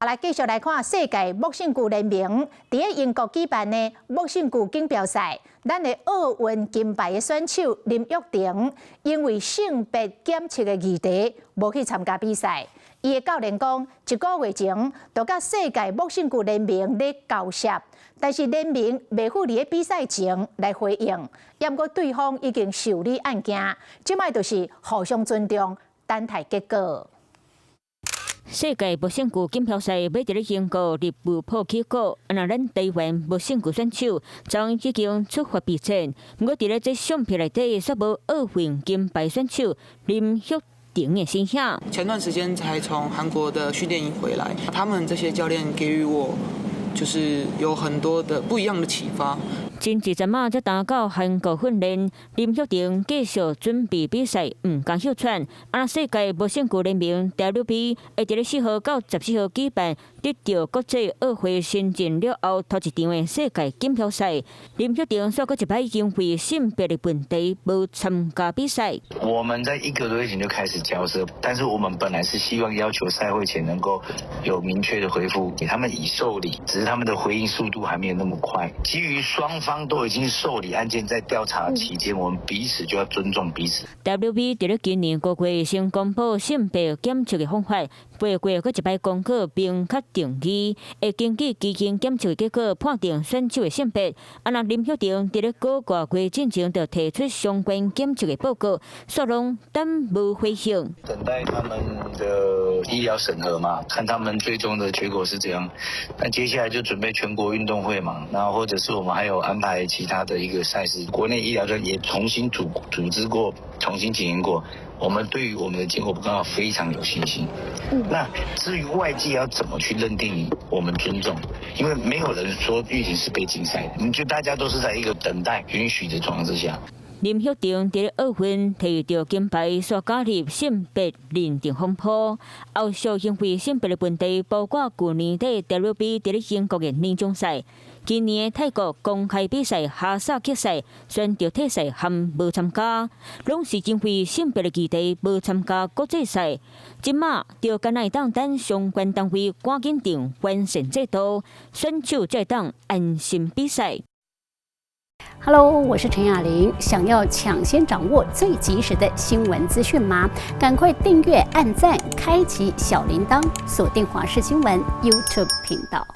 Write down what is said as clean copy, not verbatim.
來繼續來看世界木勝球聯盟佇咧英國舉辦的木勝球錦標賽，咱的奧運金牌的選手林育庭，因為性別檢測的議題，無去參加比賽。伊的教練講，一個月前就佮世界木勝球聯盟咧交涉，但是聯盟未赴佇咧比賽前來回應，毋過對方已經受理案件，這擺就是互相尊重，等待結果。世界木勝球錦標賽欲佇咧英國利物浦起鼓，啊，咱台灣木勝球選手昨已經出發備戰。毋過佇咧這相片內底，煞無奧運金牌選手林育庭的身影。前段時間才從韓國的訓練營回來，他們這些教練給予我，就是有很多的不一樣的啟發。前一陣仔才當到韓國訓練，林育庭繼續準備比賽，毋甘歇喘。啊，世界木勝球聯盟 WB 會佇咧4號到14號舉辦，得到國際奧會承認了後，頭一場的世界錦標賽。林育庭煞閣一擺因為性別的問題無參加比賽。我們在一個多月前就開始交涉，但是我們本來是希望要求賽會前能夠有明確的回覆，他們已受理，只是他們的回應速度還沒有那麼快。基於雙方都已經受理案件，在調查期間，我們彼此就要尊重彼此。 WB 佇咧今年5月先公布性別檢測的方法，8月閣一擺公告明確定義，會根據基因檢測的結果判定選手的性別。啊，若林育庭佇咧個外月進前就提出相關檢測的報告，煞攏等無回應。等待他們的醫療審核嘛，看他們最終的結果是怎樣。那接下來就準備全國運動會嘛，然後或者是我們還有安排其他的一個賽事，國內醫療專也重新組織過，重新檢驗過。我們對於我們的結果感到非常有信心。那至於外界要怎麼去認定，我們尊重，因為沒有人說育庭是被禁賽的，就大家都是在一個等待允許的狀況之下。林育庭佇咧奧運提著金牌，煞加入性別認定風波。後續因為性別的問題，包括舊年底 WB 佇咧英國的年終賽，今年的泰國公開比賽哈薩克賽選擇退賽和無參加，攏是因為性別的議題無參加國際賽。這馬就干焦會當等相關單位趕緊定完善制度，選手才會當安心比賽。 Hello，我是陳雅玲。想要搶先掌握最及時的新聞資訊嗎？趕快訂閱、按讚、開啟小鈴鐺，鎖定華視新聞 YouTube 頻道。